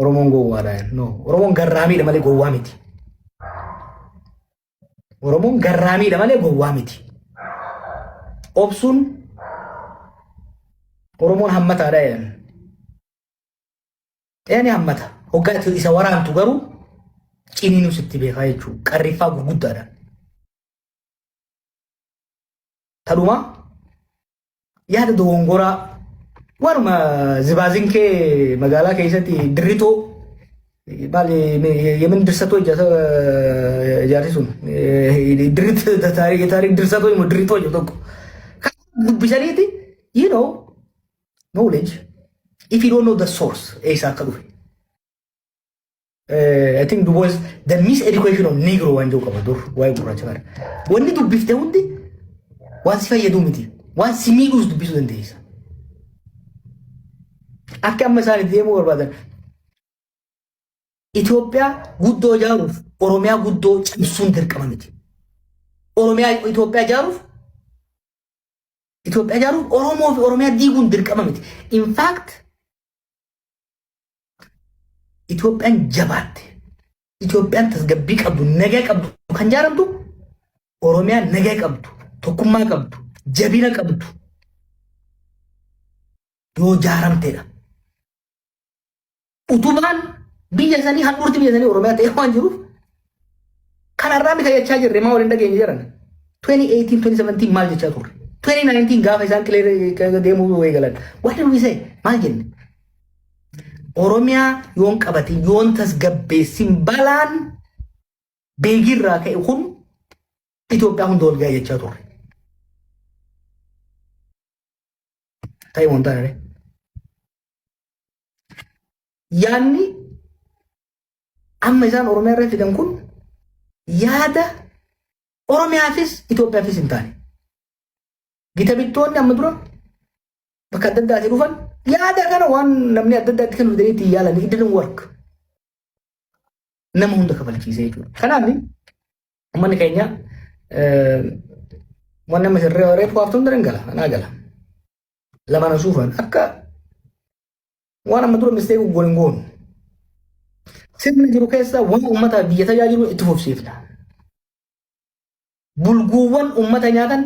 Oromoon gowwaadha. No, Oromoon garraamiidha malee gowwaa miti. Oromoon garraamiidha malee gowwaa miti. Obsuun Oromoon hammataadha jedhan. Ni hammata. Hoggaa itti isa waraantu garuu ciniinuu sitti beekaa jechuudha. Qarriffaa gurguddaadha. Tadhumaa yaada dogongoraa waanuma zibaazinkee magaalaa keessatti dirritoo maali yemin dirsatoo ijaarsi sun dirrit taariik dirsatoo immoo dirritoo jedhu tokko kan dubbisaniiti you know knowledge if you don't know the source eessaa akka dhufe. I think Du Bois the miseducation of Negro waan jedhu qaba dur waa'ee gurraacha kana. Wanni dubbifte hundi waan si fayyadu miti. Waan si miidhuus dubbisuu dandeessa. Akka amma isaan itti deemuu barbaadan. Itoophiyaa guddoo ijaaruuf Oromiyaa guddoo cimsuun dirqama miti. Oromiyaa Itoophiyaa ijaaruuf Itoophiyaa ijaaruuf Oromoo fi Oromiyaa diiguun dirqama miti. In fact Itoophiyaan jabaatte. Itoophiyaan tasgabbii qabdu, nagaa qabdu kan jaaramtu Oromiyaan nagaa qabdu, tokkummaa qabdu, jabina qabdu yoo jaaramtedha. Utubaan biyya sanii handhuurti biyya sanii Oromiyaa ta'ee waan jiruuf kanarraa mita jechaa jirre maa waliin dhageenye jiran. 2018, 2017 maal jechaa turre? 2019 gaafa isaan qilee deemuu eegalan. What did we say? Maal jenne? Oromiyaa yoon qabatin yoon tasgabbeessin balaan beegirraa ka'e kun Itoophiyaa hunda ol ga'e jechaa turre. Ta'e wanta taane. Yaanni amma isaan Oromiyaa irra fidan kun yaada Oromiyaafis Itoophiyaafis hin taane. Gita bittoonni amma dura bakka adda addaatii dhufan yaada kana waan namni adda addaatti kan fidanii ittiin yaalan it didn't work. Nama hunda kafalchiisee jechuudha. Kanaaf uummanni keenya waan nama sirree reefu kaaftu hunda hin gala anaa gala. Lamaan suufan akka waan amma dura mistake goon hin goonu. Sirna jiru keessa waan uummata biyya tajaajilu itti fufsiifna. Bulguuwwan uummata nyaatan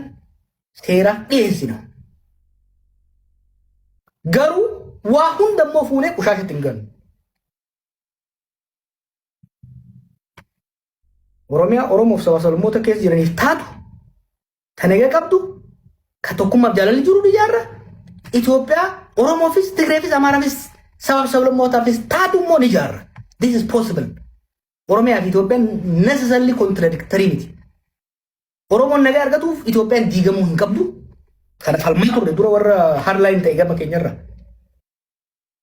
seeraaf dhiyeessina. Garuu waa hunda immoo fuunee qushaashatti hin gannu. Oromiyaa Oromoof saba sablammoota keessa jiraniif taatu ta nagaa qabdu ka tokkummaaf jaalalli jiru ni ijaarra. Itoophiyaa Oromoofis Tigreefis Amaaraafis sabaaf sablammootaafis taatu immoo ni ijaarra. This is possible. Oromiyaa fi Itoophiyaan necessarily contradictory miti. Oromoon nagaa argatuuf Itoophiyaan diigamuu hin qabdu. Kana falmaa turre dura warra hardline ta'e gama keenyarra.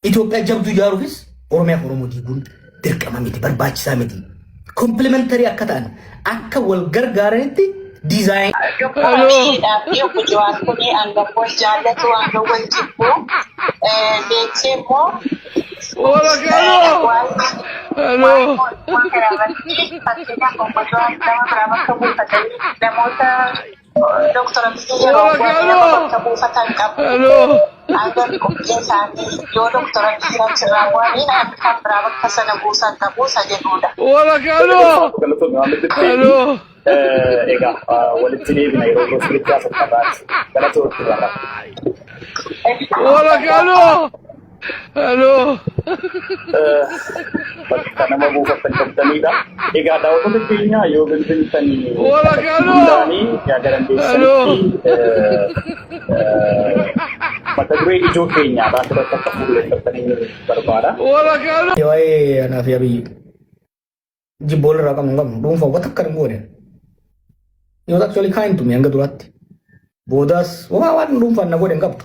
Itoophiyaa jabduu ijaaruufis Oromiyaa fi Oromoo diiguun dirqama miti barbaachisaa miti. Complementary akka ta'an akka wal gargaaranitti design Doktar Abiyyiidhaa fi obbo Jawaar kun hangam wal jaallatu hangam wal jibbu deebisee immoo waa'ee mootummaa kana irratti fakkeenyaaf obbo Jawaar nama biraa bakka buufatanii namoota Doktar Abiyyi yeroo bu'an nama bakka buufatan qabu. Hangam qophii isaanii yoo Doktar Abiyyi achirraa bu'anii namni kan biraa bakka sana buusan qabu isa jedhudha. Galatoomi waan dubbifteef. Egaa walitti deebina yeroo biroo sirriitti haasofna irraatti. Galatoomi warra. Bakka nama buufattan qabdanidha. Egaa daawwattoota keenya yoo bilbiltanii hundaanii yaada dandeessanitti mata duree ijoo keenya irratti akka fuulleeffattanii barbaada. Waa'ee anaa fi Abiyyi jibba walirraa qabnu hin qabnu dhuunfaa wanta akka hin goone. He was actually kind to me hanga duraatti. Boodaas waa waan dhuunfaan na godhe hin qabu.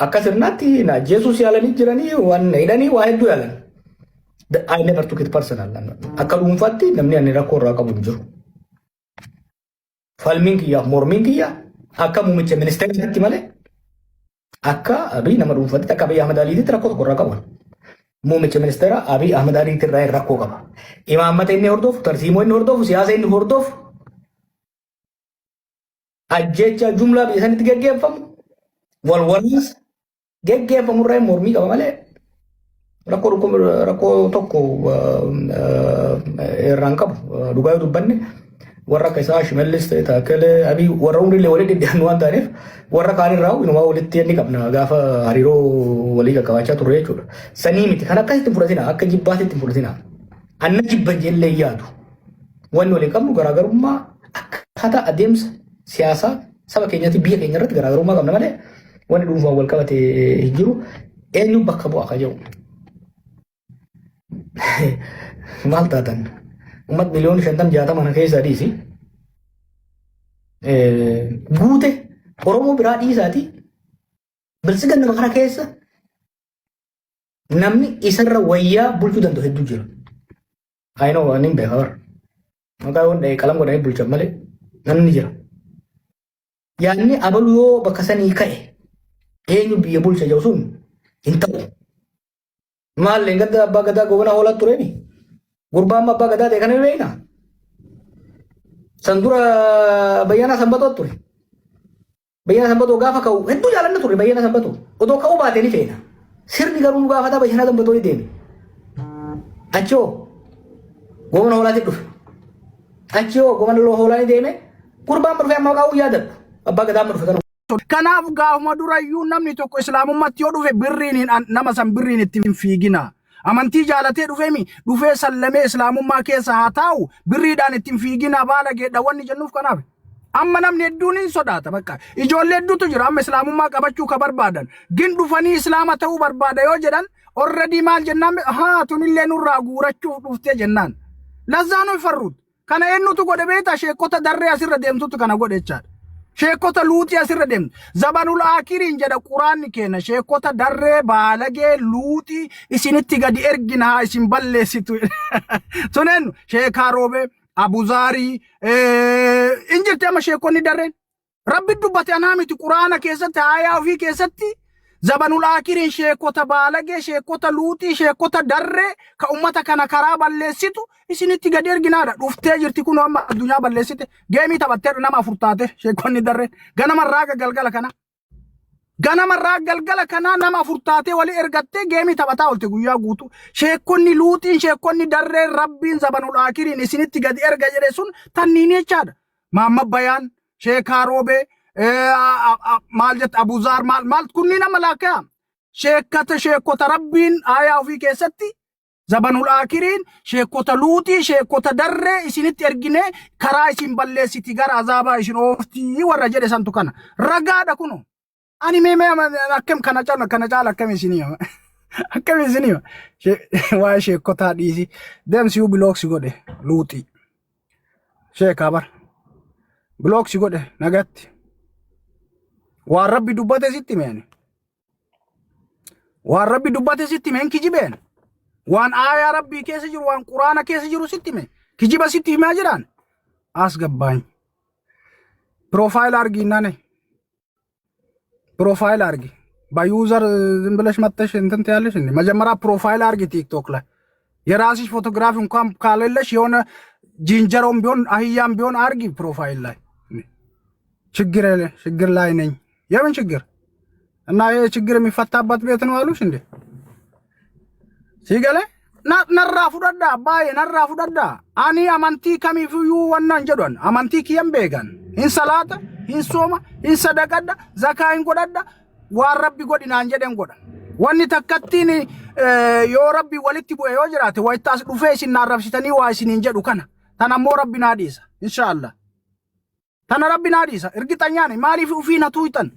Akka sirnaatti na ajjeesuus yaalanii jiranii waan na hidhanii waa hedduu yaalan. I never took it personal. Akka dhuunfaatti namni ani rakkoo irraa qabu hin jiru. Falmiin kiyyaaf mormiin kiyya akka muummicha ministeeraatti malee akka Abiy nama dhuunfaatti akka Abiy Ahmed Aliititti rakkoo tokko irraa qabu. Muummicha ministeera Abiy Ahmed Aliitti irraa rakkoo qaba. Imaammata inni hordofu, tarsiimoo inni hordofu, siyaasa inni hordofu, ajjeechaa jumlaa biyya sanitti geggeeffamu, wal waraansa geggeeffamu irraa mormii qaba malee Rakkoo rakkoo tokko irraan qabu. Dhugaa yoo dubbanne, warra akka isaa Shimallis ta'e, Taakkalee, Abiy, warra umriillee walitti dhiyaannu waan ta'aniif, warra kaanirraa inumaa walitti inni qabna gaafa hariiroo walii qaqqabaachaa turre jechuudha. Sanii miti, kan akkasitti hin fudhatina, akka jibbaatitti hin fudhatina. Anna jibban jeellee yaadu. Wanni waliin qabnu garaagarummaa akkaataa adeemsa siyaasaa saba keenyaatti, biyya keenya irratti garaagarummaa qabna malee wanni dhuunfaan wal qabate hin jiru. Eenyu bakka bu'a ka jedhu. Maal taatan? Uummata miliyoona 50 60 kana keessaa dhiisi. Guute Oromoo biraa dhiisaati. Biltsiginnama kana keessa namni isarra wayyaa bulchuu danda'u hedduu jira. I know, ani hin beeka bara. Maqaa yoon dha'e qalam godhanii bulchan malee namni jira. Yaadni abalu yoo bakka sanii ka'e eenyu biyya bulcha jedhu sun hin ta'u. Maal gadda abbaa gadaa Goobana Hoolaa tureeni? Gurbaa amma abbaa gadaa ta'e kana ni beekna. San dura Bayyanaa Sanbatoo ture. Bayyanaa Sanbatoo gaafa ka'u hedduu jaalanna ture Bayyanaa Sanbatoo. Odoo ka'uu baatee ni feena. Sirni garuu nu gaafataa, Bayyanaa Sanbatoo ni deeme. Achoo Goobana Hoolaatti dhufe. Achoo Goobana Hoolaa ni deeme. Gurbaan amma dhufe, amma maqaa yaadadhu. Abbaa gadaa amma dhufe kana. Kanaaf gaafuma durayyuu namni tokko islaamummaatti yoo dhufe birriin hin nama san birriin itti hin fiigina. Amantii jaalatee dhufeemi, dhufee sallamee islaamummaa keessa haa taa'u, birriidhaan itti hin fiigina, baala geedha wanni jennuuf kanaaf. Amma namni hedduun hin sodaata bakka. Ijoollee hedduutu jira amma islaamummaa qabachuu ka barbaadan. Gin dhufanii islaama ta'uu barbaada yoo jedhan, already maal jennaan, haa tunillee nurraa guurachuuf dhuftee jennaan. Lazzaa ነው የፈሩት. Kana eenyutu godhe beektaa? Sheekota darree asirra deemtutu kana godhe jechaadha. Sheekota luuxii asirra deemtu. Zabanul akiriin jedha quraanni keenya, sheekota darree baalagee luuxii isinitti gadi ergina haa isin balleessitu. Sun eenyu? Sheekaa Roobee, Abuzaarii, in jirti amma sheekonni darreen. Rabbi dubbate, anaa miti, quraana keessatti, aayaa ofii keessatti zabanul akiriin sheekota baalagee, sheekota luuxii, sheekota darree ka ummata kana karaa balleessitu isinitti gadi erginaadha. Dhuftee jirti kun, amma addunyaa balleessite, geemii taphattee nama afur taate sheekonni darreen ganamarraa galgala kana. Ganamarraa galgala kanaa nama afur taatee walii ergattee geemii taphataa oolte guyyaa guutuu. Sheekonni luuxiin, sheekonni darreen Rabbiin zabanul akiriin isinitti gadi erga jedhe sun tanniin jechaadha. Maamma Bayaan, Sheekaa Roobee, maal jette, Abuzaar, maal maal kunniin amma laakkaa. Sheekata, sheekota Rabbiin aayaa ofii keessatti zabanul akiriin sheekota luuxii, sheekota darree isinitti ergine, karaa isin balleessiti, gara azaabaa isin ooftii warra jedhe santu kana. Ragaadha kuno. Ani mee mee akkam kana caala, kana caala akkam isinii hima? Akkam isinii hima? Waa'ee sheekotaa dhiisi. Deemsi block si godhe luuxii. Sheekaa bara. Block si godhe nagatti. Waan Rabbi dubbate sitti hime. Waan Rabbi dubbate sitti hime, hin kijibeen. Waan aayaa Rabbii keessa jiru, waan Quraana keessa jiru sitti hime. Kijiba sitti himaa jiraan. As gabbaañ. Profile argi nane. Profile አርጊ፣ በ user ዝም ብለሽ መጥተሽ እንትን ትያለሽ እንዴ? መጀመሪያ profile አርጊ። ቲክቶክ ላይ የራስሽ ፎቶግራፍ እንኳን ካሌለሽ የሆነ ጂንጀሮም ቢሆን አህያም ቢሆን አርጊ profile ላይ። ችግር ችግር ላይ ነኝ። የምን ችግር? እና ይሄ ችግር የሚፈታበት ቤት ነው አሉሽ እንዴ? Siigalee narraa fudhadhaa, baay'ee narraa fudhadhaa. Ani amantii kamiifiyyuu wannan jedhan, amantii kiyyan beekan. Hin salaata, hin sooma, hin sadaqadha, zakaa hin godhadha, waan Rabbi godhi naan jedhen godha. Wanni takkattiin yoo Rabbi walitti bu'e yoo jiraate, wayittaas dhufee isin naarrabsitanii waa isiniin jedhu kana. Tan ammoo Rabbi naa dhiisa. Inshaallah. Tana Rabbi naa dhiisa. Irgixanyaan maaliif ufii na tuuxan?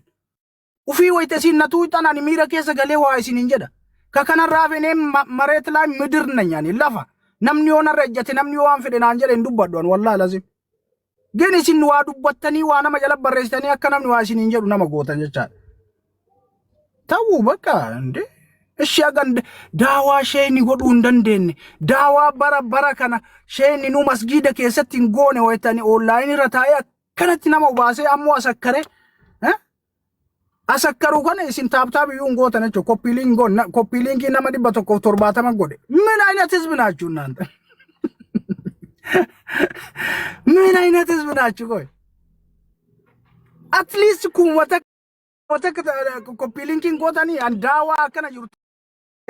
Ufii wayita isin na tuuxan ani miira keessa galee waa isiniin jedha. Ka kanarraa fenee መሬት ላይ ምድር ነኝ ani, lafa. Namni yoo narra ejjate, namni yoo waan fedhe naan jedhe hin dubbadhu ani, wallaahi lazim. Gin isin waa dubbattanii, waa nama jala barreessitanii akka namni waa isiniin jedhu nama gootan jechaadha. Ta'uu bakka እንዴ እሺ hagan daawaa sheeni godhuu hin dandeenye, daawaa bara bara kana sheeni nu masgiida keessatti hin goone, wayitani online irra taa'ee akkanatti nama obaasee ammoo asakkare asakkaruu kana isin tap tap iyyuu hin gootan jechuudha. Copy link goon copy linkii nama 170 godhe. ምን አይነት ህዝብ ናችሁ እናንተ? ምን አይነት ህዝብ ናችሁ? ቆይ at least kun wata wata copy linkiin gootanii an daawaa akkana jiru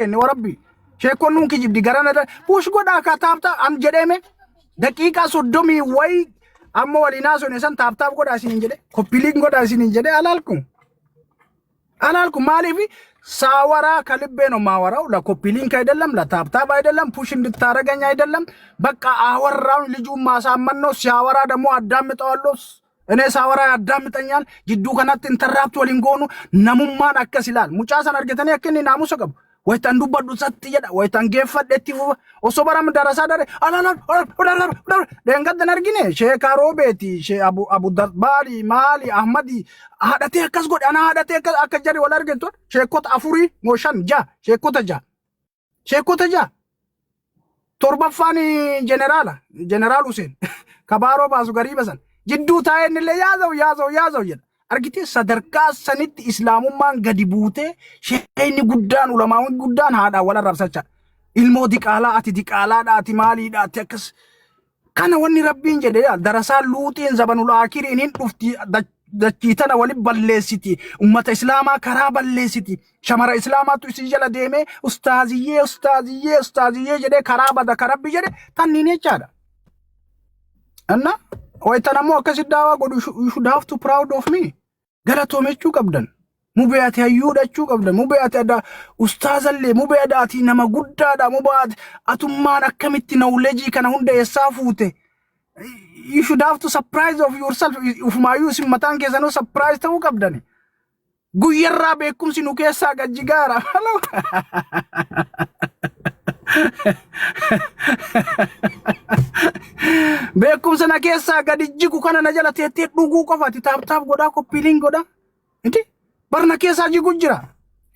inni warabbi Sheekkoon nuun kijibdi garana push godhaa ka tap tap an jedheeme daqiiqaa 30 wayi amma waliin haasofne san tap tap godhaa isiniin jedhe copy link godhaa isiniin jedhe alaalkum. አላልኩም። ማሊፍ ሳወራ ከልቤ ነው ማወራው። ለ copy link አይደለም፣ ለ tap tap አይደለም፣ push እንድታረገኝ አይደለም። በቃ አወራውን ልጁን ማሳመን ነው። ሲያወራ ደግሞ አዳምጠዋለሁ። እኔ ሳወራ ያዳምጠኛል። Jidduu kanatti interrupt waliin goonu namummaan akkas ilaal. Mucaa san argitanii akka inni naamusa qabu. Wayitan dubbadhu satti jedha. Wayitan geeffadhetti fufa. Osoo bara darasaa dare dheengaddan argine sheekaa roobeeti shee abu abu darbaali maali ahmadi haadhatee akkas godhe ana haadhatee akkas akka jarri wal argatu sheekota afurii moo shan ja'a sheekota ja'a sheekota ja'a torbaffaan jeneraala jeneraal Huseen kabaaroo baasu gariiba san jidduu taa'ee innillee yaaza'u yaaza'u yaaza'u jedha. Argitee sadarkaa sanitti islaamummaan gadi buutee sheeyni guddaan ulamaawwan guddaan haadhaan wal arrabsachaa. Ilmoo diqaalaa ati diqaalaadha ati maaliidha ati akkas. Kana wanni rabbiin jedhe yaa darasaan luuxiin zabanul aakiriin hin dhufti dachii tana wali balleessiti ummata islaamaa karaa balleessiti shamara islaamaatu isii jala deemee ustaaziyyee ustaaziyyee ustaaziyyee jedhee karaa bada ka rabbi jedhe tanniin jechaadha. Anna wayitan ammoo akkasi daawaa godhu you should have to proud of me. Galatoomechuu qabdan. Mubee ati hayyuudhachuu qabdan. Mubee ati ada ustaazallee mubee ada ati nama guddaadha. Mubee ati atummaan akkamitti knowledge kana hunda eessaa fuute. You should have to surprise of yourself. Ufumaayyuu isin mataan keessanuu surprise ta'uu qabdani. Guyyarraa beekumsi nu keessaa gajjigaara. Beekumsa na keessaa gadi jigu kana na jala teettee dhuguu qofaati. Tap tap godhaa copy link godhaa. Inti barna keessaa jigu jira.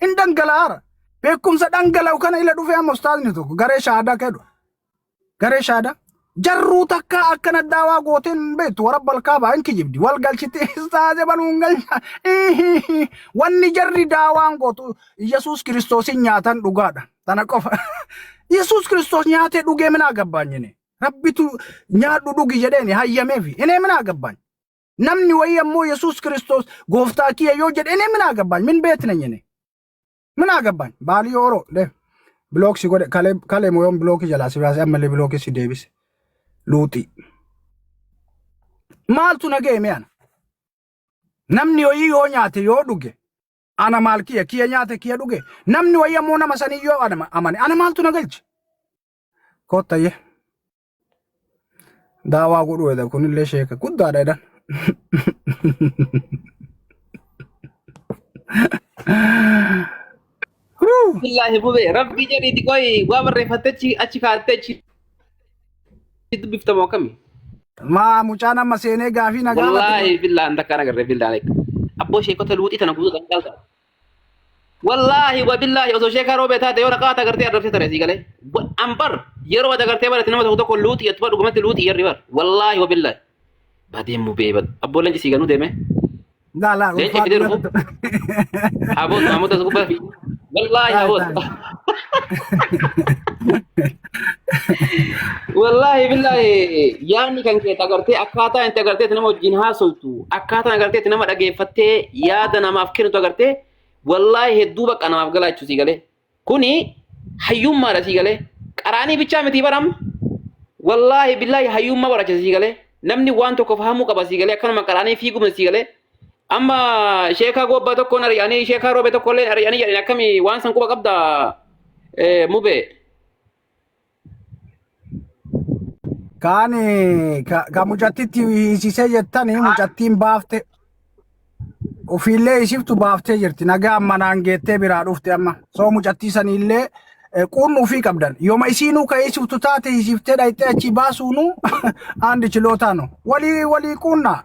Hin dhangala'aara. Beekumsa dhangala'u kana ila dhufee amma ustaazni tokko garee shaadaa kedhu. Garee shaadaa. Jarruu takka akkana daawaa gooteen hin beektu warra balkaa hin kijibdi. Wal galchite istaaze banuun galcha. Wanni jarri daawaan gootu Yesuus Kiristoosin nyaatan dhugaadha. Tana qofa. Yesuus Kiristoos nyaatee dhugee minaa gabbaanyine. Rabbitu nyaadhu dhugi jedheeni hayyameefi. Inee minaa gabbaany. Namni wayii ammoo Yesuus Kiristoos gooftaa kiyya yoo jedhe inee minaa gabbaany. Min beekna nyene. Minaa gabbaany. Baalii oroo de. Block si godhe kalee kalee moo yoon block jalaa si baasee ammallee block si deebise. Luuxii. Maaltu na ga'e mi'ana? Namni wayii yoo nyaate yoo dhuge ana maal kiyya kiyya nyaate kiyya dhuge namni wayii ammoo nama sanii yoo amane ana maaltu na galche? Koottayyee. Daawaa godhuu jedha kunillee sheeka guddaadha jedhan. Billaahi bube rabbii jedhiiti qoy waa barreeffatte achi achi kaattee achi dubbiftamoo akkami? Maa mucaan amma seenee gaafii na gaafate. Wallaahi billaan takkaan agarre billaan abboo sheekota luuxii tana guutuu kan caalta. Wallaahi wa billaahi osoo sheekaa roobee taate yoo raqaata agartee arrabsee tare sii galee. Ambar yeroo ati agartee barate nama tokko tokko luuxii jettu dhugumatti luuxii yerri bar. Wallaahi wa billaahi. Badee mubee bad. Abboo leenci sii ganuu deeme. Laa laa Leenci fidee dhufu. Haboot maamoota gubbaa fi. Wallaahi haboot. Wallaahi billaahi yaadni kan kee agartee akkaataa itti agartee nama wajjin haasoftu akkaataa agartee itti nama dhageeffattee yaada namaaf kennitu agartee wallaahi hedduu bakka namaaf galaachuu sii galee. Kuni hayyummaadha sii galee. Qaraanii bichaa miti baram. Wallaahi billaahi hayyummaa baracha sii galee. Namni waan tokko fahamuu qaba sii galee akkanuma qaraanii fiiguma sii galee. Amma sheekaa gobbaa tokkoon ari'anii sheekaa roobee tokko illee ari'anii jedhani akkamii waan san quba qabda mubee. Kaan ka mucattitti hiisisee jettanii mucattiin baafte ofiillee isiftu baaftee jirti. Nagaa manaan geettee biraa dhufte amma. Soo mucattii saniillee quunnu ofii qabdan. Yooma isiinuu ka hiisiftu taate hiisiftee dhayxee achii baasuunu andi chilootaano. Walii walii quunnaa.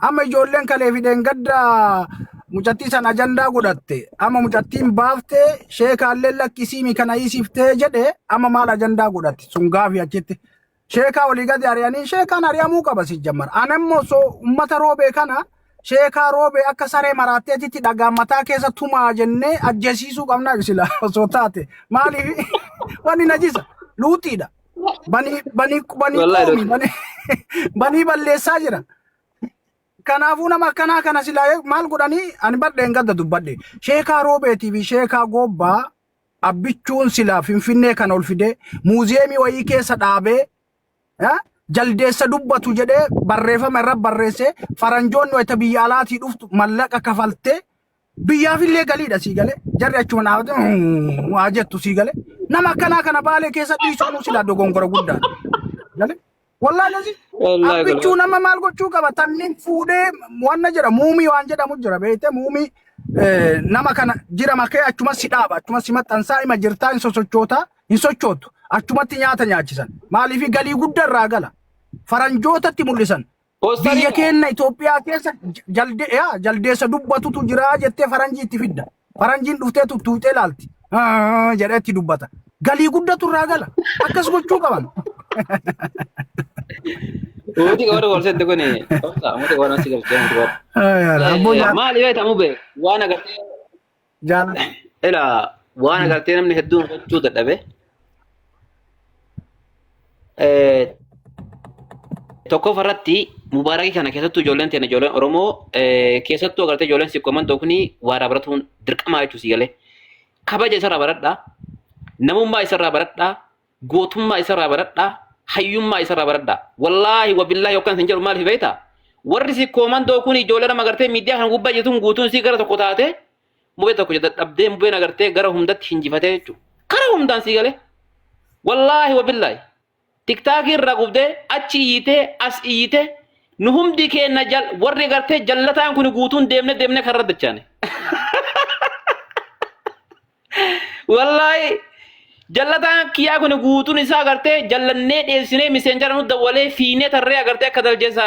Amma ijoolleen kalee fideen gadda mucattii san ajandaa godhatte. Amma mucattiin baaftee sheekaallee lakkisiimi kana hiisiftee jedhe amma maal ajandaa godhatte sun gaafi achitti. Sheekaa olii gadi ari'anii sheekaan ari'amuu qaba si jammar. Ani immoo osoo uummata roobee kana sheekaa roobee akka saree maraatteetitti dhagaan mataa keessa tumaa jennee ajjeesiisuu qabna sila osoo taate. Maaliif wanni najisa luuxiidha. Banii banii banii Wallaahi qoomi banii banii balleessaa jira. Kanaafuu nama akkanaa kana silaa maal godhanii ani badheen gadda dubbadhe. Sheekaa roobeetii fi sheekaa goobbaa Abbichuun silaa Finfinnee kana ol fidee muuziyeemii wayii keessa dhaabee jaldeessa dubbatu jedhee barreeffama irra barreessee faranjoonni wayita biyya alaatii dhuftu mallaqa kafaltee biyyaafillee galiidha sii galee jarri achuma dhaabate waa jettu sii galee nama akkanaa kana Baalee keessa dhiisuun silaa dogongora guddaadha. Galee wallaahi nasi Wallaahi abbichuu nama maal gochuu qaba tannin fuudhee wanna jedha muumii waan jedhamu jira beekte muumii nama kana jira makee achuma si dhaaba achuma si maxxansaa ima jirtaa hin sosochootaa hin sochootu achumatti nyaata nyaachisan maaliif galii guddaa irraa gala faranjootatti mul'isan. Biyya keenya Itoophiyaa keessa jaldeessa dubbatutu jira jettee faranjii itti fidda. Faranjiin dhuftee tuttuuxee ilaalti. Jedhee itti dubbata. Galii guddatu irraa gala. Akkas gochuu qaban. Uuti warra wal seente kuni. Uuti warra si galchee uuti warra. Abboo Maali beekta mube waan agartee jaalladha. ila waan agartee namni hedduun gochuu dadhabe. Tokkoffaa irratti mubaarakii kana keessattuu ijoolleen teenya ijoolleen Oromoo keessattuu agartee ijoolleen siqqooman tokkni waa baratuun dirqamaa jechuu si galee. Kabaja isarraa baradhaa, namummaa isarraa baradhaa, gootummaa isarraa baradhaa, hayyummaa isarraa baradhaa. Wallaahi wabillaahi yookaan isin jedhu maaliif beektaa? Warri siqqooman kun ijoollee nama agartee miidiyaa kana gubbaa jirtuun guutuun sii gara tokko taate mubee tokko dadhabdee mubeen agartee gara hundatti hinjifatee jechuudha. Kara hundaan sii galee. Wallaahi wabillaahi. Tiktaakii irraa gubdee achi iyyitee as iyyitee nu hundi keenya warri gartee jallataan kun guutuun deemne deemne karra dachaane. Wallaahi jallataan kiyyaa kun guutuun isaa gartee jallannee dheessinee miseenjara nu dawwalee fiinee tarree agartee akka daljeessa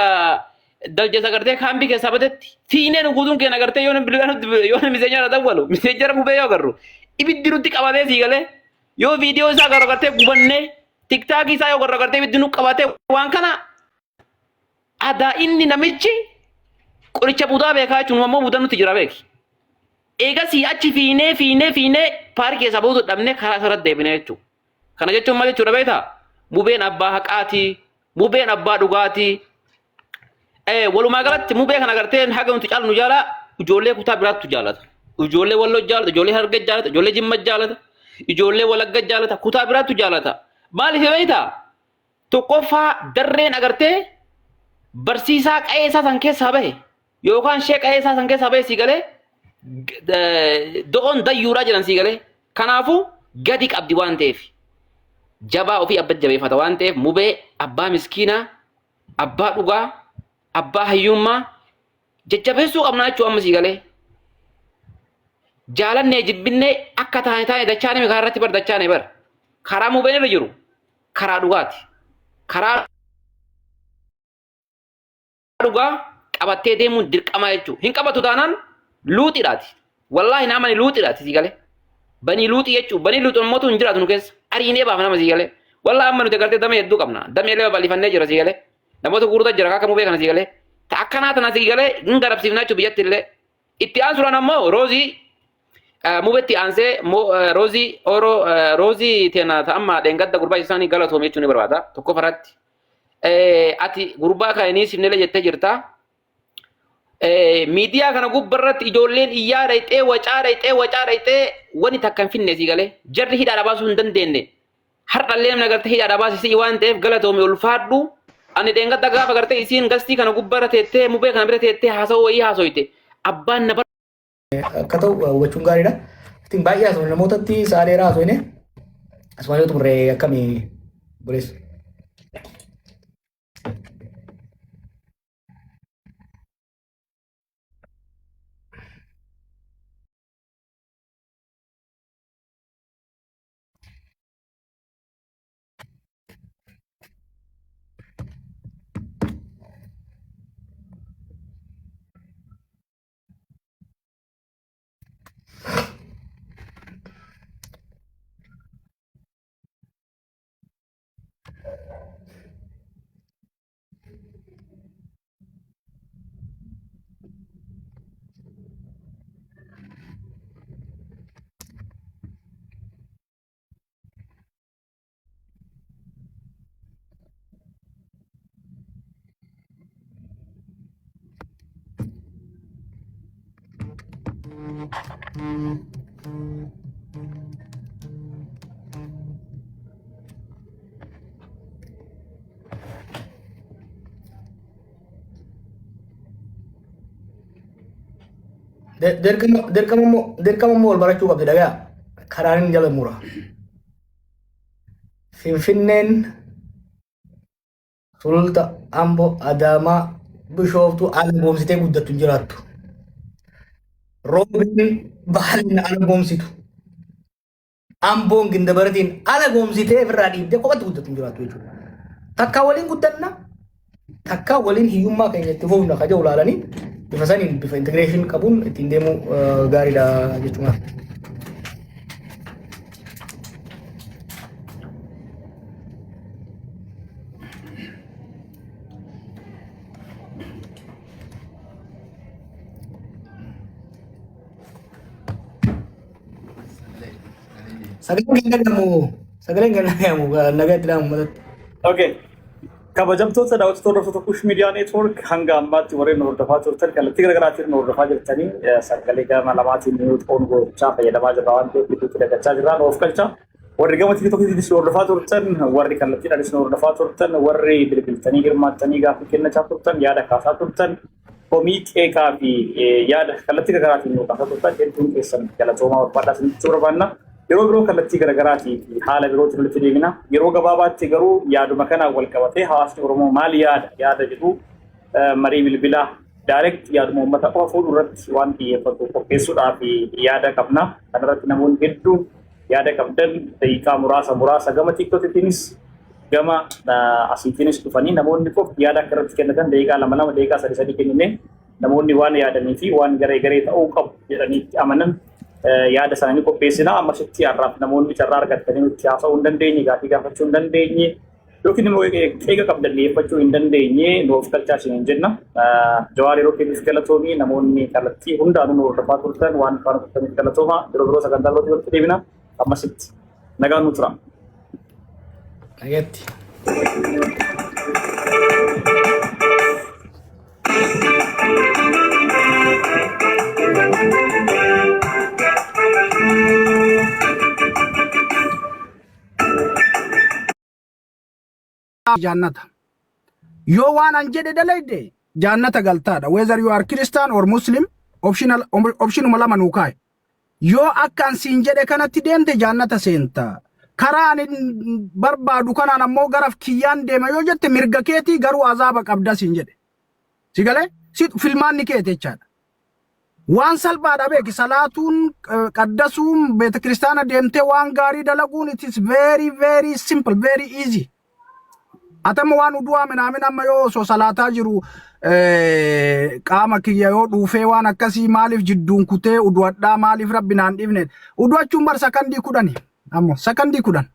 daljeessa agartee kaambii keessaa batetti fiinee nu guutuun keenya agartee yoo bilbila nutti yoo miseenjara dawwalu miseenjara gubee yoo agarru ibiddi nutti qabatee sii galee yoo viidiyoo isaa agarru agartee gubannee tiktaakii isaa yoo agarru agartee ibiddi nu qabatee waan kana adaa inni namichi qoricha budaa beekaa jechuun ammoo budaa nutti jira beeki. Eegasii achi fiinee fiinee fiinee paarkii keessaa bahuu dadhabnee karaa isarratti deebinee jechuudha. Kana jechuun maal jechuudha beektaa? Mubeen abbaa haqaati. Mubeen abbaa dhugaati. Walumaa galatti mubee kana agartee haga nuti caalu nu jaalaa ijoollee kutaa biraattu jaalata. Ijoollee Walloo jaalata, ijoollee Harargee jaalata, ijoollee Jimma jaalata, ijoollee Walagga jaalata, kutaa biraattu jaalata. Maaliif beektaa? Tokkoffaa darreen agartee barsiisaa qa'ee isaa san keessaa bahe yookaan ishee qa'ee isaa san keessaa bahe sii galee do'oon dayyuudhaa jedhan sii galee. Kanaafuu gadi qabdi waan ta'eef jabaa ofii abba jabeeffata waan ta'eef mubee abbaa miskiinaa abbaa dhugaa abbaa hayyummaa jajjabeessuu qabnaa jechuu amma sii galee. Jaalannee jibbinnee akka taane taane dachaane karaa irratti bar dachaane bar karaa mubeen irra jiru karaa dhugaati. Karaa dhugaa qabattee deemuun dirqamaa jechuudha. Hin qabatu taanaan luuxiidhaati. Wallaahi naamani luuxiidhaati sii galee. Banii luuxii jechuun banii luuxii ummatu hin jiraatu nu keessa. Ariinee baafna nama sii galee. Wallaahi amma nuti agartee damee hedduu qabna. Damee illee babal'ifannee jira sii galee. Namoota gurguddaa jira akka mubee kana sii galee. Ta akkanaa tana sii galee hin garabsiifna jechuudha biyyatti illee. Itti aansuudhaan ammoo roozii mubetti aansee roozii oroo roozii teena ta amma dheengadda gurbaa isaanii galatoome jechuun ni barbaada. Tokko faratti. Ati gurbaa kana ni sifnele jettee jirta. Miidiyaa kana gubbarratti ijoolleen iyyaa dhayxee wacaa dhayxee wacaa dhayxee wani takka hin finne sii galee jarri hidhaadha baasuu hin dandeenye. Har'allee namni agartee hidhaadha baasisii waan ta'eef galatoomi ulfaadhu. Ani dheengadda gaafa agartee isiin gastii kana gubbarra teettee mubee kana bira teettee haasa'uu wayii haasoyte abbaan na Akka ta'u hubachuun gaariidha. Ittiin baay'ee haasofne namootatti sa'a dheeraa haasofne asumaan yoo xumurre akkamii obboleessa. Dirqama immoo wal barachuu qabdi, dhagaa. Karaan inni jala mura. Finfinneen, Sululta, Ambo, Adaamaa, Bishooftuu ala goomsitee guddattu hin jiraattu. Roobeen Baaleen ala goomsitu. Amboon Gindabaratiin ala goomsitee ofirraa dhiibdee kophatti guddattu hin jiraattu jechuudha. Takka waliin guddanna, takka waliin hiyyummaa keenya itti fufna kaja ulaalanii bifa saniin, bifa integration qabuun ittiin deemuu gaariidha jechuudha. Sagaleen kan dhagahamu, sagaleen kan dhagahamu nagaa itti dhaamu uummatatti. Okay. Kabajamtoota daawwattoota, hordoftoota Kush Media Network, hanga ammaatti warreen nu hordofaa turtan, kallattii garaagaraatiin nu hordofaa jirtanii, sagalee gama lamaatiin mute on gochaa fayyadamaa jirra waan ta'eef gidduutti dagachaa jirra, nu of galcha. Warri gama TikTokiitis nu hordofaa turtan, warri kallattiidhaanis nu hordofaa turtan, warri bilbiltanii hirmaattanii gaaffii kennachaa turtan, yaada kaasaa turtan, komii, qeeqaa fi yaada kallattii garaagaraatiin nu kaasaa turtan, hedduun keessan galatoomaa, barbaadhaa isinitti barbaanna. Yeroo biroo kallattii garaagaraatii fi haala birootiin walitti deemina. Yeroo gabaabaatti garuu yaaduma kanaan wal qabatee hawaasni Oromoo maal yaada yaada jedhu marii bilbilaa direct yaaduma uummata qofa fuudhu irratti waan xiyyeeffatu qopheessuudhaaf yaada qabna. Kanarratti namoonni hedduun yaada qabdan daqiiqaa muraasa muraasa gama TikTokitiinis gama asiitiinis dhufanii namoonni qofti yaada akka irratti kennatan daqiiqaa lama lama, daqiiqaa sadi sadi kennine, namoonni waan yaadanii fi waan garee garee ta'uu qabu jedhanii itti amanan yaada isaanii qopheessina. Ammasitti har'aaf namoonni carraa argatanii nutti haasa'uu hin dandeenye, gaaffii gaafachuu hin dandeenye yookiin immoo qeeqa qabdan dhiyeeffachuu hin dandeenye, nu of galchaa isiniin jenna. Jawaar, yeroo keetiif galatoomii. Namoonni kallattii hundaanuu nu hordofaa turtan, waan faana turtaniif galatooma. Yeroo biroo sagantaa birootti walitti deebina. Ammasitti nagaan nu tura. Nagatti. Jaannata. Yoo waan an jedhe dalayde jaannata galtaadha. Whether you are Christian or Muslim, optional optionuma lama nuu kaa'e. Yoo akka an siin jedhe kanatti deemte jaannata seenta. Karaa ani barbaadu kanaan ammoo gara kiyyaan deema yoo jette mirga keetii, garuu azaaba qabda siin jedhe. Si galee? Si filmaanni keeti jechaadha. Waan salphaadha beeki, salaatuun, qaddasuun, beeta kiristaana deemtee waan gaarii dalaguun, it is very very simple, very easy. Atama waan udu'aa minaamin amma yoo osoo salaataa jiru qaama kiyya yoo dhuufee waan akkasii, maaliif jidduun kutee udu'adhaa, maaliif Rabbi naan dhiifne? Udu'achuun bar sakandii 10, ammoo sakandii 10,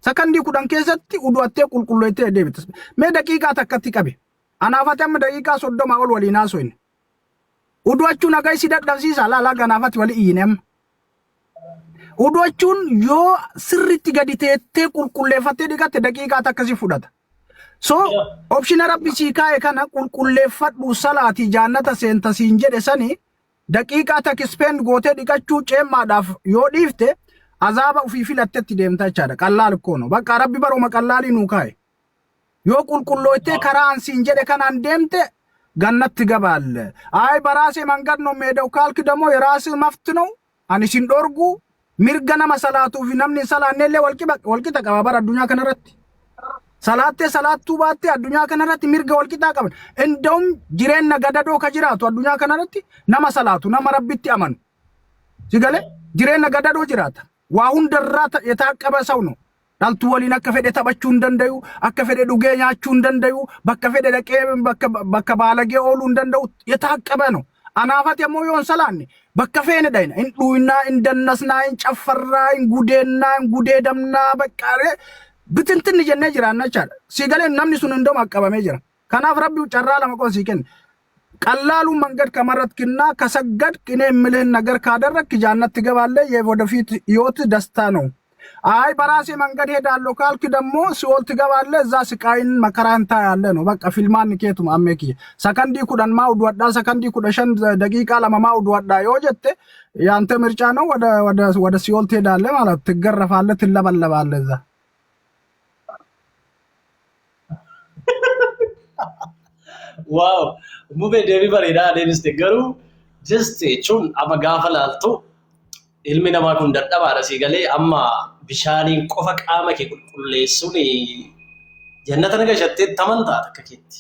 sakandii 10 keessatti udu'attee qulqulleettee deebita. Mee daqiiqaa takkatti qabe. Anaafati amma daqiiqaa 30 ol waliin haasofne. Udu'achuun haga isi dadhabsiisa laalaa ganaafati wali iyyine amma. Udu'achuun yoo sirriitti gadi teettee qulqulleeffattee dhiqatte daqiiqaa takka si fudhata. So option Rabbi sii kaa'e kana qulqulleeffadhu, salaatii jaannata seenta siin jedhe sani, daqiiqaa takka spend gootee dhiqachuu ceemmaadhaaf yoo dhiifte azaaba ofii filattetti deemta jechaadha. Qallaal koono. Bakka Rabbi baruma qallaalii nuu kaa'e. Yoo qulqullooytee karaa an siin jedhe kanaan deemte gannatti gabaalle. አይ በራሴ መንገድ ነው የምሄደው ካልክ ደግሞ የራስህ መብት ነው። Ani sin dhorgu, mirga nama salaatuu fi namni hin salaanne illee walqixa qaba bara addunyaa kanarratti. Salaattee salaattuu baattee addunyaa kanarratti mirga walqixaa qaban. Inda'um jireenya gadadoo ka jiraatu addunyaa kanarratti nama salaatu, nama Rabbitti amanu. Si galee, jireenya gadadoo jiraata. Waa hundarraa የታቀበ ሰው ነው። Dhaltuu waliin akka fedhe taphachuu hin dandayu, akka fedhe dhugee nyaachuu hin dandayu, bakka fedhe dhaqee bakka baalagee ooluu hin danda'u. የታቀበ ነው። Anaafati ammoo yoo hin salaanne bakka feene dhayna. Hin dhuynaa, hin dannasnaa, hin caffarraa, hin gudeennaa, hin gudeedamnaa, bakka bitintinni jennee jiraanna jechaadha. Si galee, namni sun hunduma qabamee jira. Kanaaf Rabbi carraa lama qofa sii kenne. ቀላሉን መንገድ ከመረጥክና ከሰገድክ እኔ የምልህን ነገር ካደረግክ ጃነት ትገባለህ። የወደፊት ህይወት ደስታ ነው። አይ በራሴ መንገድ ሄዳለሁ ካልክ ደግሞ ሲኦል ትገባለህ። እዛ ስቃይን መከራን ታያለህ ነው። በቃ filmaanni keetuma ammee kiyya. Sakandii 10 maa uduwadhaa, sakandii 15, daqiiqaa 2 maa uduwadhaa yoo jette ያንተ ምርጫ ነው። ወደ ሲኦል ትሄዳለህ ማለት ትገረፋለህ፣ ትለበለባለህ እዛ። Wow, mubee deebii bareedaa deebiste garuu Just jechuun amma gaafa laaltu ilmi namaa kun dadhabaadha sii galee amma bishaaniin qofa qaama kee qulqulleessuun jannata naga shattee tamantaa takka keetti.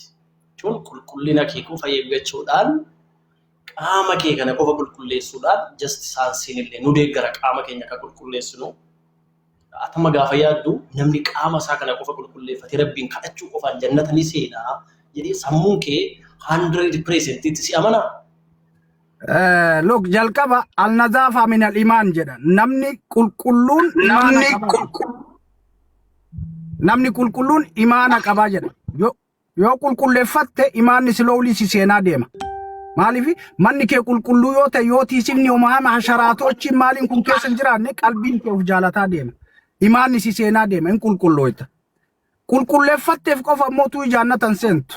Jechuun qulqullina kee qofa eeggachuudhaan qaama kee kana qofa qulqulleessuudhaan just saayinsiin illee nu deeggara qaama keenya akka qulqulleessinu. Atama gaafa yaaddu namni qaama isaa kana qofa qulqulleeffatee Rabbiin kadhachuu qofaan jannata ni seenaa jedhee sammuun kee 100% si amanaa? Look, jalqaba النظافة من الإيمان jedha. Namni qulqulluun imaana qaba. Namni qulqulluun imaana qabaa jedha. Yoo qulqulleeffatte imaanni slowly si seenaa deema. Maaliif manni kee qulqulluu yoo ta'e, yoo tiisifni homaa hasharaatochi maaliin kun keessa hin jiraanne, qalbiin kee of jaalataa deema. Imaanni si seenaa deema, hin qulqullooyta. Qulqulleeffatteef qofa immoo tuu jaannatan seentu.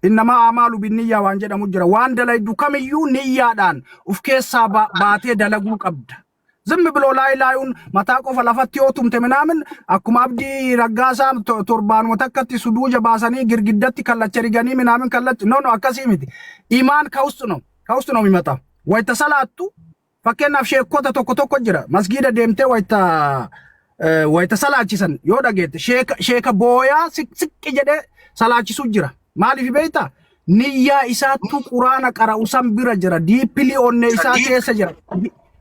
إنما الأعمال بالنية waan jedhamu jira. Waan dalaydu kamiyyuu niyyaadhaan uf keessaa baatee dalaguu qabda. ዝም ብሎ ላይ ላዩን mataa qofa lafatti yoo tumte ምናምን akkuma Abdii Raggaasaa torbaanuma takkatti suduuja baasanii girgiddatti kallacha riganii ምናምን kallacha, no, no, akkasii miti. ኢማን ከውስጥ ነው፣ ከውስጥ ነው የሚመጣው። Wayta salaattu, fakkeenyaaf sheekota tokko tokko jira, masgiida deemtee wayta salaachisan yoo dhageette, sheeka booyaa siqqi jedhee salaachisu jira. Maaliif beektaa? Niyyaa isaattu Quraana qara'u san bira jira, deeply onnee isaa keessa jira,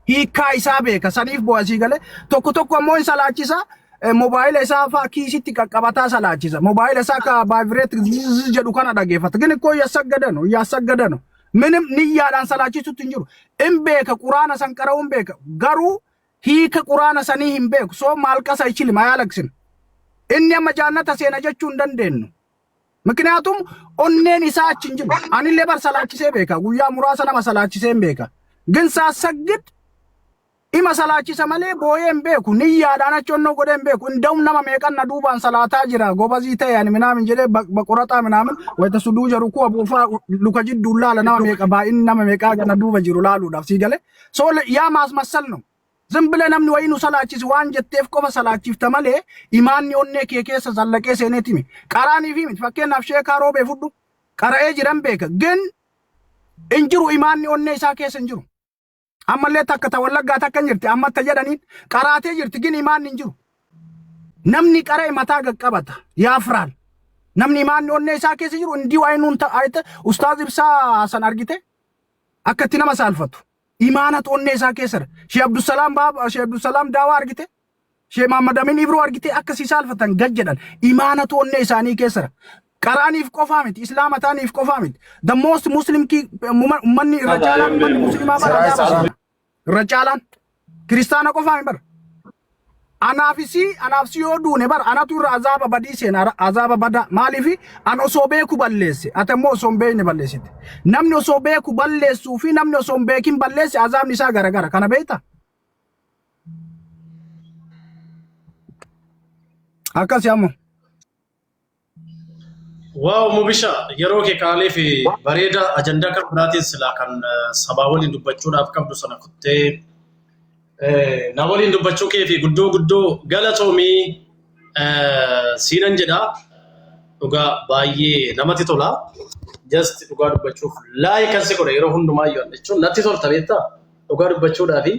hiikkaa isaa beeka, saniif bu'aa sii galee. Tokko tokko ammoo hin salaachisa, mobaayila isaa faa kiisitti qaqqabataa salaachisa, mobaayila isaa ka vibrate jedhu kana dhageeffata. ግን እኮ እያሰገደ ነው፣ እያሰገደ ነው። ምንም niyyaadhaan salaachisutti hin jiru. In beeka, Quraana san qara'u hin beeka, garuu hiika Quraana sanii hin beeku. So ማልቀስ አይችልም, አያለቅስም. Inni amma jaannata seena jechuu hin dandeenyu. ምክንያቱም onneen isaa achi hin jiru. Anillee bar salaachisee beeka. Guyyaa muraasa nama salaachisee hin beeka. ግን ሳሰግድ ima salaachisa malee booyee hin beeku. Niyyaadhaan achi onnoo godhee hin beeku. Inda'um nama meeqan na duubaan salaataa jira. Gobazii ta'e ani ምናምን jedhee baqoraxaa ምናምን wayita suduuja rukuu buufaa luka jidduun laala, nama meeqa, baay'inni nama meeqaa na duuba jiru laaluudhaaf sii galee. So yaa ማስመሰል ነው. ዝም ብለህ namni wayii nu salaachisi waan jetteef qofa salaachifta malee imaanni onnee kee keessa zallaqee seeneeti miti. Qaraanii fi miti. Fakkeenyaaf sheekaa Roobee fudhu, qara'ee jiran beeka. ግን hin jiru, imaanni onnee isaa keessa hin jiru. Ammallee takka ta Wallaggaa takka hin jirti, ammatti jedhaniin qaraatee jirti, ግን imaanni hin jiru. Namni qara'e mataa qaqqabata ያፍራል. Namni imaanni onnee isaa keessa jiru እንዲሁ አይኑን ayite. Ustaaz Ibsaa san argite, akka itti nama saalfatu. Imaanatu onnee isaa keessa jira. Shee Abdusalaam Baaba, Shee Abdusalaam Daawaa argite? Shee Mahammad Amin Ibroo argite, akka si saalfatan gad jedhan. Imaanatu onnee isaanii keessa jira. Qaraaniif qofaa miti, Islaama ta'aniif qofaa miti. The most Muslim ki ummanni irra caalaan, ummanni Muslimaa bara azaaba seena. Irra caalaan Kiristaana qofaa miti bara. Anaafisi anaafsi yoo duune bara anatu irra azaaba badii seena, azaaba bada. Maaliifi an osoo beeku balleesse, ati immoo osoo hin beekne balleessite. Namni osoo beeku balleessuu fi namni osoo hin beekin balleesse azaabni isaa garagara. Kana beektaa? Akkasi ammoo. Wow, Mubisha, yeroo kee qaalii fi bareeda ajandaa kan biraatiin silaa kan sabaa waliin dubbachuudhaaf qabdu sana kuttee na waliin dubbachuu kee fi guddoo guddoo galatoomii siinan jedha. Dhugaa baay'ee namatti tola. Just dhugaa dubbachuuf like kan si godha yeroo hundumaayyuu jechuun natti tolta, beektaa, dhugaa dubbachuudhaa fi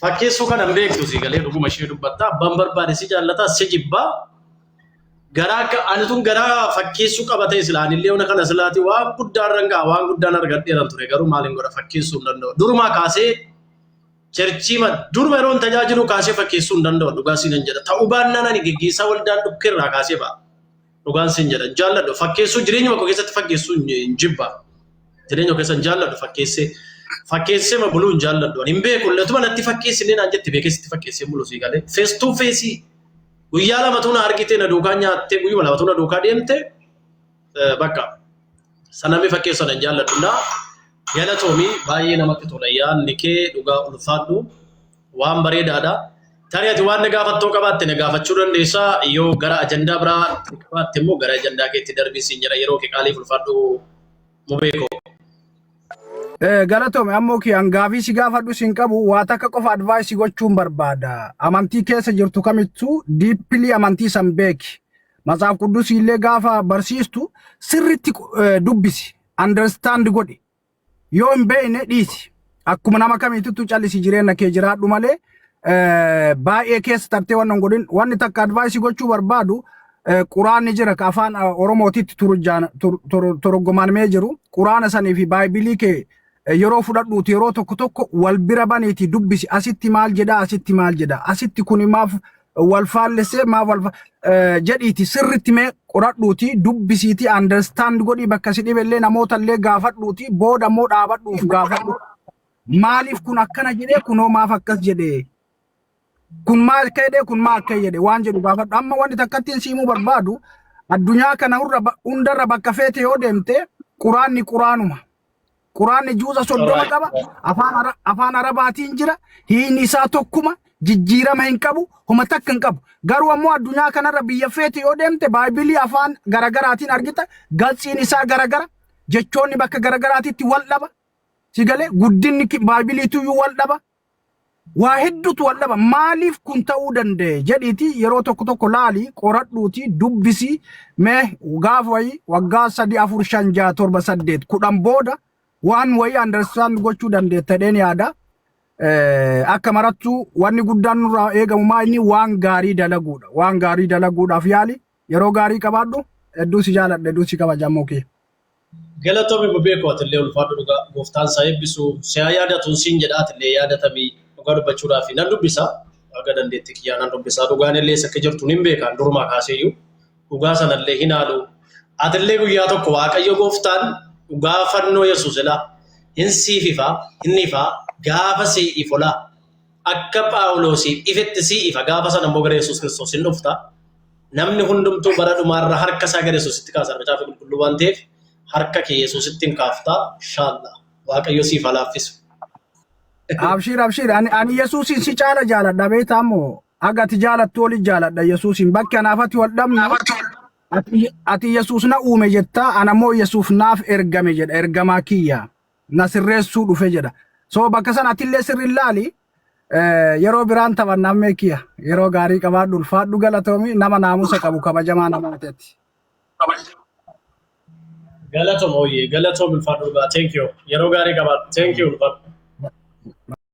fakkeessuu kana hin beektu si galee, dhuguma ishee dubbatta, abbaan barbaade si jaallataa si jibbaa. Garaa akka ani tun garaa fakkeessuu qaba ta'e silaa anillee ona kana silaati waan guddaan rangaa waan guddaan argadheeran ture, garuu maaliin godha, fakkeessuu hin danda'u. Durumaa kaasee churchii duruma yeroon tajaajilu kaasee fakkeessuu hin danda'u, dhugaa siin jedha. Ta'uu baannaan ani geggeessaa waldaan dhukkeerraa kaasee ba'a. Dhugaan siin jedha, jaalladhu fakkeessuu, jireenya koo keessatti fakkeessuu hin jibba. Jireenya koo keessa hin jaalladhu fakkeessee. Fakkeessee ma buluu hin jaalladhu. Ani hin beeku illee utuma natti fakkeessinee naan jette beekee sitti fakkeessee bulu sii galee. Face to face guyyaa lamatu na argite, na duukaa nyaattee, guyyuma lamatu na duukaa deemte, bakka sanamni fakkeessu sana hin jaalladhu. Naa galatoomii, baay'ee namatti tola yaadni kee, dhugaa ulfaadhu, waan bareedaadha. Tarii ati waan na gaafattoo qabaatte na gaafachuu dandeessaa, yoo gara ajandaa biraa qabaatte immoo gara ajandaa keetti darbii siin jedha. Yeroo kee qaaliif ulfaadhu, Mubeekoo. Galatoomi ammoo kiyaan gaafii si gaafadhu sin qabu, waa takka qofa advice gochuun barbaada. Amantii keessa jirtu kamittuu deeply amantii san beeki. Matsaaf Qudusii illee gaafa barsiistu sirritti dubbisi. Understand godhi. Yoo hin beekne dhiisi. Akkuma nama kamiituttu callisi, jireenya kee jiraadhu malee baay'ee keessa tartee waan hin godhin. Wanni takka advice gochuu barbaadu, quraanni jira ka afaan Oromootitti toroggomanamee jiru. Quraana sanii fi Baaybilii kee yeroo fudhadhuuti yeroo tokko tokko wal bira baniiti dubbisi. Asitti maal jedha, asitti maal jedha, asitti kuni maaf wal faallessee, maaf wal jedhiiti sirritti mee qoradhuuti dubbisiiti, understand godhii, bakka si dhibellee namoota illee gaafadhuuti, booda immoo dhaabadhuuf gaafadhu. Maaliif kun akkana jedhee, kunoo maaf akkas jedhee, kun maal akka jedhee, kun maal akka jedhe waan jedhu gaafadhu. Amma wanti takkattiin siimuu barbaadu, addunyaa kana hundarra bakka feete yoo deemte, quraanni quraanuma. Quraanni juuza 30 qaba. Afaan Arabaatiin jira. Hiini isaa tokkuma. Jijjiirama hin qabu. Homa takka hin qabu. Garuu ammoo addunyaa kanarra biyya feete yoo deemte, Baaybilii afaan garagaraatiin argita. Galtsiin isaa garagara. Jechoonni bakka garagaraatitti wal dhaba. Si galee, guddinni Baaybiliituyyuu wal dhaba. Waa hedduutu wal dhaba. Maaliif kun ta'uu danda'e jedhiiti yeroo tokko tokko laali, qoradhuuti dubbisi. Mee gaafa wayii waggaa 3, 4, 5, 6, 7, 8, 10 booda waan wayii understand gochuu dandeetta jedheen yaada. Akka marattu wanni guddaan nurraa eegamu maa inni waan gaarii dalaguudha. Waan gaarii dalaguudhaaf yaali. Yeroo gaarii qabaadhu. Hedduu si jaaladha, hedduu si kabaja ammoo kee. Galatoomi beeku, atillee ulfaadhu dhugaa. Gooftaan isaa eebbisu, si haa yaadatuun siin jedha. Atillee yaadatamii. Dhugaa dubbachuudhaaf nan dubbisa, haga dandeettii kiyyaa nan dubbisa. Dhugaan illee akka jirtu nin beekan durumaa kaaseeyyuu, dhugaa sanallee hin haalu. Atillee guyyaa tokko Waaqayyo gooftaan dhugaa fannoo Yesuus ilaa hin siif ifa, hin ifa. Gaafa sii ifolaa akka Phaawulosiif ifetti sii ifa. Gaafa sana immoo gara Yesuus Kiristoos hin dhufta. Namni hundumtuu bara dhumaarra harka isaa gara Yesuusitti kaasan macaafa qulqulluu waan ta'eef, harka kee Yesuusitti hin kaaftaa, inshallah. Waaqayyo siif haa laaffisu. Abshir, abshir, ani Yesuusin si caala jaaladha. Beektaa immoo haga ati jaalattu oli jaaladha Yesuusin. Bakki anaafati wal dhabnu, ati Yesuus na uume jettaa, ana immoo Yesuus naaf ergame jedha, ergamaa kiyya na sirreessuu dhufe jedha. So bakka sana atillee sirri ilaali. Yeroo biraan taphannaan mee kiyya, yeroo gaarii qabaadhu, ulfaadhu, galatoomi, nama naamusa qabu, kabajamaa namaa ta'etti. Galatoom ooyyee, galatoom, ulfaadhu dhugaa. Thank you. Yeroo gaarii qabaadhu. Thank you, ulfaadhu.